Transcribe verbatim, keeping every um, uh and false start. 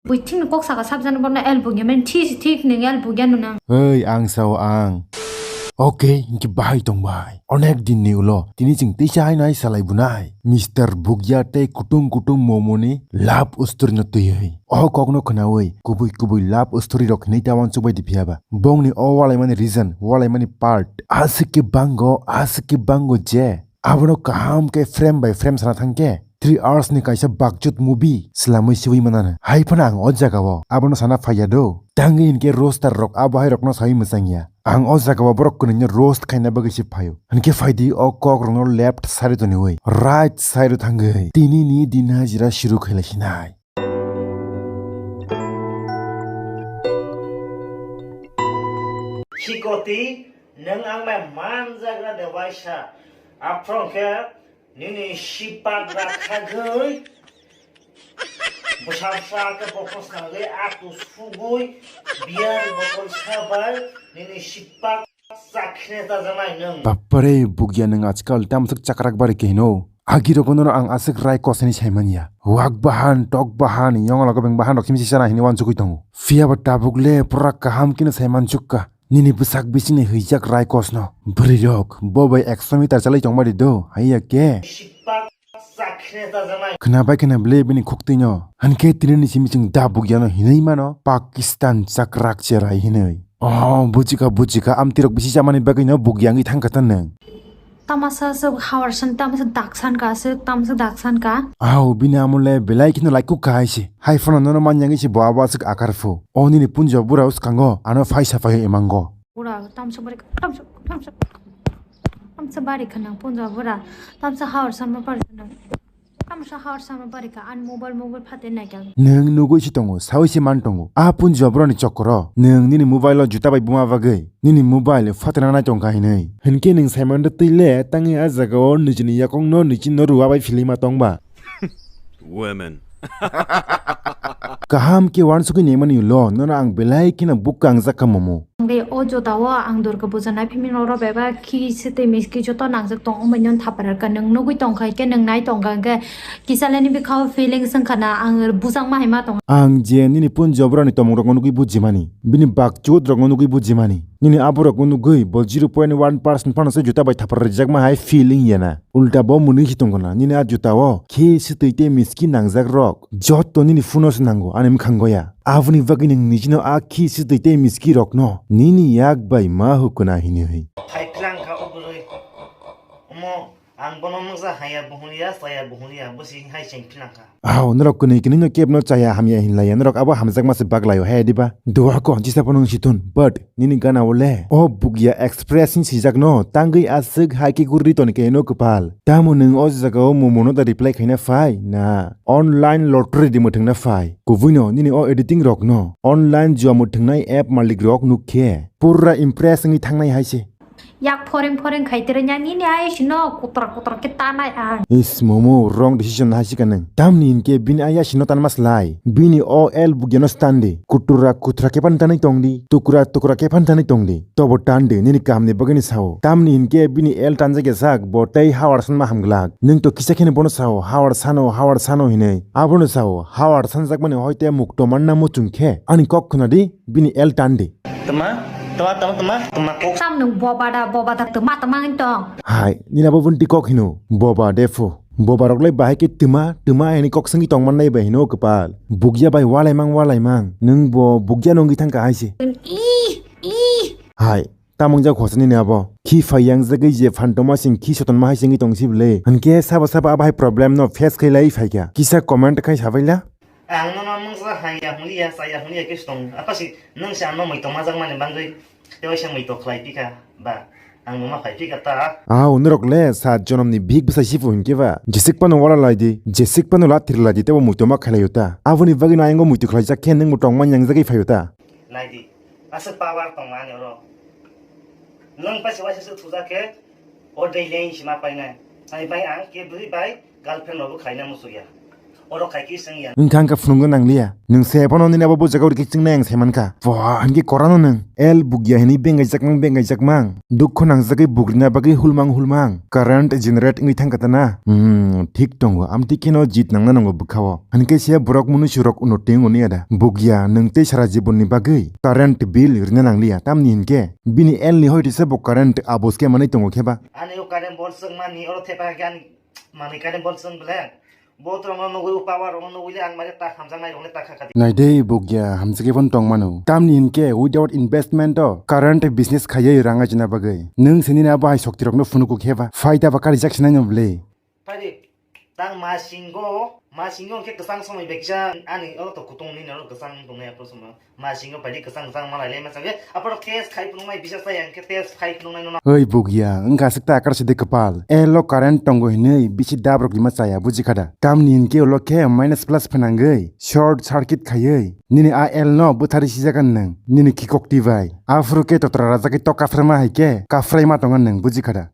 Buithing ni kok saka sabjani borno el bugya men thi si thik ning el bugya nunang. Hei, ang sao ang. Okay, hinki bahai tong bai. Onek din ni ulo, tini ching teisa hai nai salai bunai. Mister Bugya tei kutung kutung momo ni love story no twi hai. O kok no khnawi, kubui kubui love story rok hinwi ta wansuk bai di phiya ba. Bong ni o walai mani reason, walai mani part. Aswk ke bango, aswk ke bango je. Abono kaham khe frame by frame sana thang khe three hours ni kaisa bakchut movie swlamwi siwi manana. Hai phano ang o jaga o abono sana phaiya do. Tangwi hinkhe roaster rok abo hai rokno sawi mwchangya. Ang o jaga o borok kwnwi no roast khaina bagwi se phaio. Hinkhe phaidi o kok rokno left side o toniwi right side o thangwi tini ni din hajira shuru khailai sinai. Chikoti, nwng ang bai manjagra de waisa. Aphro khe nini sipak rakhagwi bwsa bwsa khe bokol snagwi atu sugwi beer botol sabai nini sipak chakhne chajaknai nwng. Bapare, bugya nwng ajkal tamswk chakrak bari khe hino. Agi rogono ang aswk rai kosani saimanya. Wak bahan, tok bahan, yongla gobeng bahan rok simi sisana hini wansugwi tongo. Phiya ba tabuk le pura kaham kino saimansukka. Nini bwsak bisingni hwijak rai kosno. Bwrwi rok, bo bai ekso meter chalai tongmani do, haiya khe. Sipak chakhne chajaknai. Khna bai khna ble bini khuktwino. Hankhe tini ni simi chwng da bugyano hinwi mano, Pakistan chakrak cherai hinwi. Oh, bujika, bujika, amtirok bisi chamani bagwino bugya wngwi thangkha ta nwng. Tamasa se hawar san, tamasa daksan ka se, tamasa daksan ka. Aw, bini amole belai kheno laikuk ka hai se. Hai phano nono manyangwi se bo abo aswk akar phu. O nini punjo bura uskango, ano phaisa phai emango. Bura, tamsa bari, tamsa, tamsa, tamsa bari khanang punjo bura, tamsa hawar san ma bari khanang. Tamsa hawar san ma bari ka, an mobile, mobile phate naikha. Nwng nugwi si tongo, sawi se man tongo. A punjo boroni chokoro, nwng nini mobile o juta bai buma bagwi. Nini mobile phatana nai tongkha hinwi. Hinkhe nwng saimano twi le tangwi a jagao nijini yakungno nichino rua bai philima tongba. Women. Kaham khe wansugwi naimani ulo nono ang belai kheno bukka ang jakha momo. Ang de o jotao ang Durga puja nai phimino ro beba khi sitwi miski joto nangjak tong, omo nini thapar ka nwng nugwi tongkha khe nwng nai tongkha khe kisa leni bikha o feelings wngkha na ang bujak ma hai ma tong. Ang je nini punjo boroni tomung rokno nugwi bujimani. Bini bakchut rokno nugwi bujimani. Nini aborokno nugwi bo zero point one percent phano se juta bai thapar rijakma hai feeling yana. Ulta bo mwnwi si tongkha na nini a juta o khi swtwi tei miski nangjak rok. Jotto nini phuno se nango ani mwkhango ya. Aboni bagwi nwng nijino a khi swtwi tei miski rokno nini yak bai ma hukuna hinwi. Phai phlang kha o bwrwi. Omo ang bono mungsa haya buhun ya, saya buhun ya, bwsi hai cheng phlang kha. Aw, norok kwnwi kwnwi no kebno chaya hamya hinlaiya, norok abo hamjakma se baglaio, he diba? Duha ko jisa phano wng si thun, but nini gana o le o bugya express hin sijak no tangwi aswk hai khe gurri toni khe no kwpal. Tamo nwng o jaga o momo no da reply khaina phai na online lottery di mwthangna phai? Kubui no nini o editing rok no online jua mwthangnai app malik rok nuk khe pura impress wngwi thangnai hai se. Yak phoreng phoreng khai tere nya nini ayasino kutra kutra khe tanai ang. Is momo wrong decision hai sika nwng. Tamni hinkhe bini ayasino tanma slai. Bini o el bugyano standi. Kutura kutra khe pan tanai tongdi. Tukura tukura khe pan tanai tongdi. Tobo tandi nini kahamni bagwini sao. Tamni hinkhe bini el tanjak ya sak bo tei hawar sanma hamglak. Nwng to kisa kheno bono sao hawar sano hawar sano hinwi. Abono sao hawar sanjakmani hoite mukto manna muchung khe ani kok khunadi. Bini el tandi. Tama, tama, tama, tama, tama kok. Sam nwng boba da, boba da, tama, tama wng tong. Hai, nina bo bini kok hino, boba de phu. Boba rok lai bahai khe tuma, tuma hini kok sengwi tong mannai bai hino kwpal. Bugya bai walai mang, walai mang. Nwng bo bugya nungwi thang ka hai se. Ih, ih. Hai, tamung jak hosa nini abo. Khi phai yang jagwi je phan toma sing khi soton ma hai sengwi tong si bwle. Hinkhe sabo sabo abo hai problem no face khai lai phai kha. Kisa comment khai sabai la. Ang nono mungsa haya hwnliya, chaya hwnliya khe se tongo. Apha si nwng se ano muitok majakmani bagwi tei waisa muitok khlai phikha ba ang numa phai phikha ta. Aw, norok le sat jonomni bihik bwsai sifu hinkhe ba. Jesik phano wala lai di, jesik phano lathir lai di, teibo muitok ma khlai laio ta. Aboni bagwino ayang o muitok khlaijak khe nwngbo tongma yangjagwi phaio ta. Nai di, aswk power tongo ani oro. Nwng paisa waisa se thujak khe o dei leng sima painai. Hai bai ang khe bwrwi bai girlfriend rokbo khlaina muchukya. Oro khai khe chwng ya. Wngkha wngkha phunukna nangliya. Nwng se phano nini abo bujagao rikhe chwngnai ang saimankha. Bo, hinkhe korano nwng. El bugya hinwi bengaijakmang bengaijakmang. Dukho nangjagwi bugrina bagwi hulmang hulmang. Current generate wngwi thangkha ta na? Hmm, thik tongo. Amtwi kheno jit nangna nango bwkhao. Hinkhe se borok munusurok uno teng oni ada. Bugya, nwng tei sara jibonni bagwi current bill rina nangliya. Tamni hinkhe bini elni hoitisa bo current abos khe manwi tongo kheba. Ani o current bol chwngmani oro thepa khe ani manwi current bol chwng bele. Bo torokno nugwi o power rokno nugwi le ang mare ta hamjaknai rokle ta kha kha di. Naidei bugya, hamjakhe phano tongmano. Tamni hinkhe without investment o current business khaiwi rang ajina bagwi. Nwng sini na bahai sokti rokno phunuku kheba. Phaita ba karijak sinai no bele. Phaidi, tang masingo, masingo hwnkhe kwchang somoi bai kisa ani oro to kutung nini oro kwchang tongnai aphuru somoi. Masingo phaidi kwchang kwchang malai lai masa khe, aphuru test khai phunuknai bisa chaya hwnkhe test khai phunuknai nono. Oi bugya, wngkha aswk ta akar sidi kwpal. Elo current tongo hinwi bisi dab rok lima chaya buji khada. Tamni hinkhe ulo khe minus plus phnangwi short circuit khaiwi nini a el no bwthari sijagan nwng nini khikokti bai. Aphuru khe totra rajagwi tok kaframa hai khe kafraima tongan nwng buji khada.